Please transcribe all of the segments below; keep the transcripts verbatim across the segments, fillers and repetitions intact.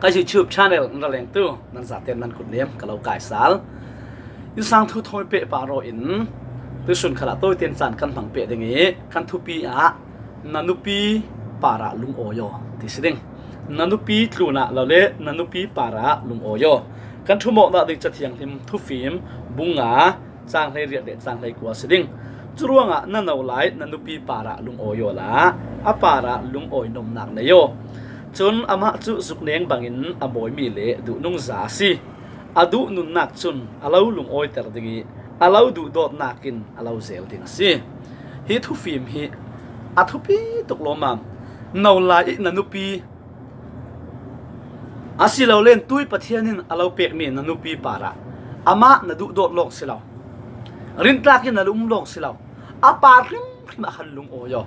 Ka YouTube channel na lengtu nan zate nan kut nem ka lo kaisal. Insang thu thawi peh pah rawh in tusun khalah tawiten caan kan hmang peh ding i kan thupi ah na nupi parah lungawi aw ti si ding. Na nupi tlunah lo le na nupi parah lungawi aw. Kan thumawkna ding Cathianghlim thufim bunga cang hlei riat le cang hlei kua si ding. Curuangah na no lai na nupi parah lungawi aw la a parah lungawi nomnak nei aw. Cun amah cu zukneng bangin a bawimi le duhnungza a si. A duh nunnak cun a lo lungawiter ding i a lo duhdawtnak in a lo zel ding a si. Hi thufim hi a thupi tuk lawmmam. No lai i na nupi asilole tui Pathian in a lo pekmi na nupi parah amah na duhdawt lawng si lo, rintlak in na lung lawng si lo, a par hrimhrim ah khan lungawi aw.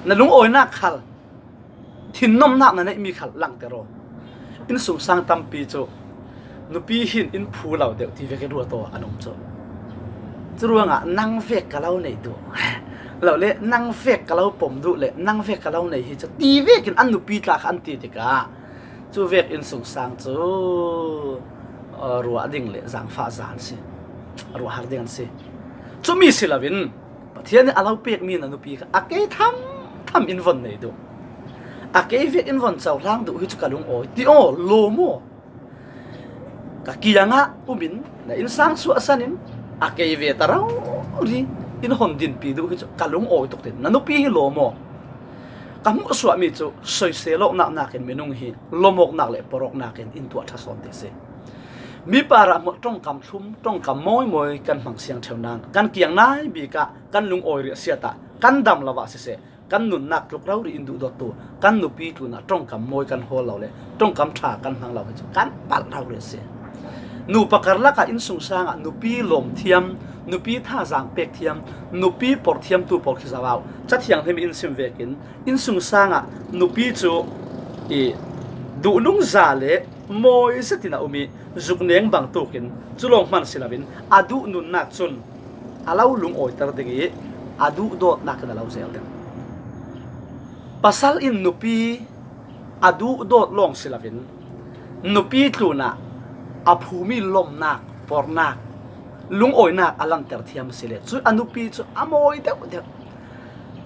Na lungawinak khal thinnomnak na neihmi khal langter aw. Innsungsang tampi cu nupi hin in phu lo deuh ti vek i ruat aw an um cu. Curuangah nang vek ka lo nei duh lo le nang vek ka lo pom duh le nang vek ka lo nei hi cu ti vekin an nupi tla kha an ti tikah cu vek innsungsang cu ruah ding le zangfah za an si, ruahhar ding an si. Cumi si loin Pathian nih a lo pekmi na nupi kha a kei tham tham in von nei duh, a kei vek in von cohlang duh hi cu ka lungawi ti aw lawm aw. Ka kiangah um in na innsang suahsan in a kei ve ta rori in hon dinpi duh hi cu ka lungawi tuk tin na nupi hi lawm aw. Ka hmuhsuahmi cu soisel awknak nakin minung hi lawmawknak le porhawknak in in tuah ṭha sawn ti a si. Mi parah hmuah ṭongkam thlum, ṭongkam mawimawi kan hmang siangṭheu nain kan kiang nai bik ah kan lungawi riahsiat ah kan dam lo ah siseh, kan nunnak tluk rori in duhdawttu kan nupi tlunah ṭongkam mawi kan hawl lo le ṭongkam ṭha kan hmang lo hi cu kan palh rori a si. Nupa karlak ah innsungsang ah nupi lawm thiam, nupi thazaang pek thiam, nupi porh thiamtu pawl khi zoh uh. Cathianghlim in sim vekin innsungsang ah nupi cu i duhnungza le mawi zetin a um i zukneng bangtuk in cu lawng hman si loin a duh nunnak cun a lo lungawiter ding i a duhdawtnak in a lo zel ding. Pasal in nupi a duhdawt lawng si loin nupi tlunah a phumi lawmnak, porhnak, lungawinak a lanter thiam a si le cu a nupi cu a mawi deuh deuh.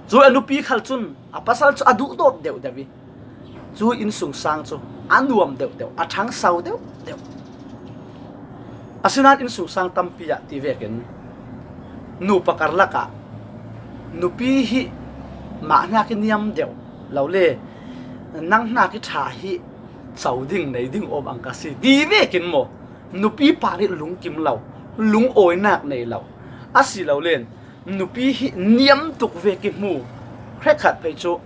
Cu a nupi khal cun a pasal cu a duhdawt deuh deuh i cu innsungsang cu a nuam deuh deuh, a ṭhangso deuh deuh. Asinain innsungsang tampi ah ti vekin nupa karlak ah nupi hi mah hnak i niam deuh lo le nang hnak i ṭha hi co ding nei ding awm ang ka si ti vekin maw nupi par hi lungkim lo, lungawinak nei lo. Asilole nupi hi niam tuk vek i hmu. Hrekkhat phei cu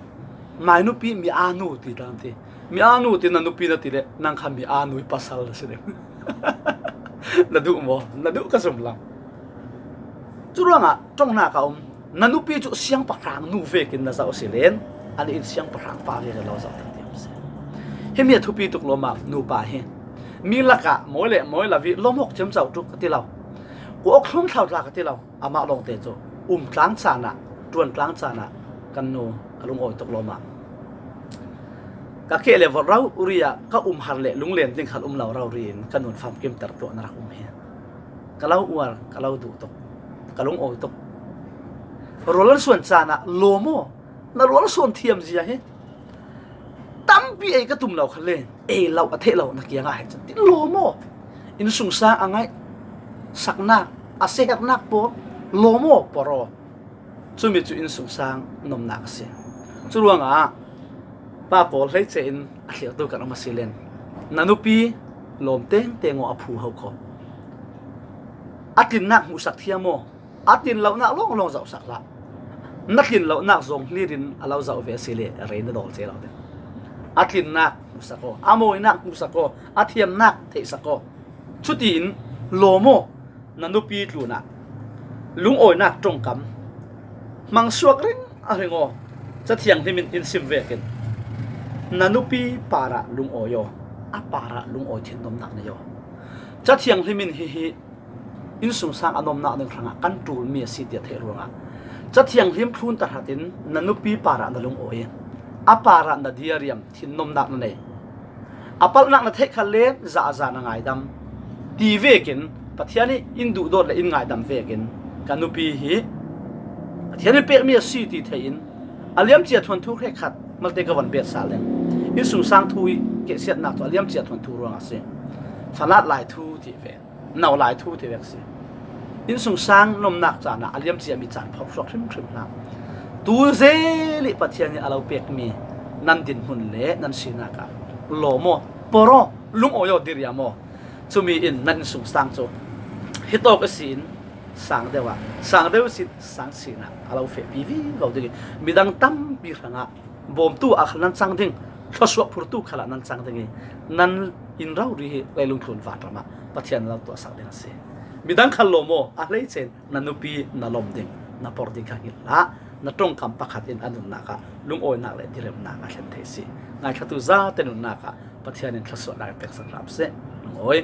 mai nupi mi aa nu ti tlang ti. Mi aa nu ti na nupi na ti le nang kha mi aa nu i pasal na si ding. Na duh maw? Na duh ka zum lang. Curuangah ṭongnak a um. Na nupi cu siangpahrang nu vekin na zoh si len an in siangpahrang pa vekin lo zoh ti a si. Himi a thupi tuk lawmmam nupa hi. Mi lakah mawi le mawi lo i lawmawk ciamco tuk ka ti lo. Kuawk thlum thlau tla ka ti lo. Amah lawngte cu um tlang caan ah, ṭuan tlang caan ah kan nu ka lungawi tuk lawmmam. Ka keh le vorh rori ah ka um har le lunglen ding khal um lo rori in ka nun famkimter tuah na rak um hi. Ka lo uar, ka lo duh tuk, ka lungawi tuk. Rual an suan caan ah lawm aw, na rual suan thiam zia hi. Tampi ei ka tum lo kha le ei lo a theih lo na kiangah hei cun ti lawm aw. Innsungsang a ngaih saknak, a seherhnak pawl lawm aw, porh aw. Cumi cu innsungsang nomnak a si. Curuangah pa pawl hleice in a thlirtu kan um a si len na nupi lawm tengteng aw, a phu ho kho. A tlinnak hmuhsak thiam aw. A tlin lonak lawnglawng zohsak hlah. Na tlin lonak zong hlir in a lo zoh ve a si le rei na dawl cio lo ding. A tlinnak hmuhsak aw, a mawinak hmuhsak aw, a thiamnak theihsak aw. Cutiin lawm aw, na nupi tlunah lungawinak ṭongkam hmangsuak ring a ring aw. Cathianghlim in in sim vekin na nupi parah lungawi aw, a parah lungawi thinnomnak nei aw. Cathianghlim in hihi innsungsang a nomnak ding hrangah kan ṭulmi a si tiah theih ruangah Cathianghlim thlun tahratin na nupi parah na lungawi, a parah na diariam thinnomnak na nei. a palhnak na theih kha le zahzah na ngaidam ti vekin, Pathian ih in duhdawt le in ngaidam vekin ka nupi hi Pathian ih pekmi a si ti thei in, a liamcia thuanthu hrekkhat malte ka von bet sal ding. Innsungsang thu ih kehsiatnak cu a liamcia thuanthu ruangah a si. Falat lai thu ti ve, nau lai thu ti vek si. Innsungsang nomnak caan ah a liamcia mi caan phawk suak hrimhrim hlah. Tu zel ih Pathian ih a lo pekmi nan dinhmun le nan sinak ah lawm aw, por aw, lungawi aw, diriam aw. Cumi in nan innsungsang cu hitawk ihsin sang deuh ah, sang deuh ihsin sang sin ah a lo fehpi vivo ding ih, midang tampi hrangah bawmtu ah khal nan cang ding, thluasuah phurtu khalah nan cang ding ih, nan inn rori hi leilung tlun vanram ah Pathian lo tuahsak ding a si. Midang khal lawm aw, a hleice in na nupi na lawm ding, na por ding kha hngilh hlah. Na ṭongkam pakhat in a nunnak ah lungawinak le diremnak a thlen thei si. Ngaithlatu zate nunnak ah Pathian in thluasuahnak in peksak hram seh. Lungawi.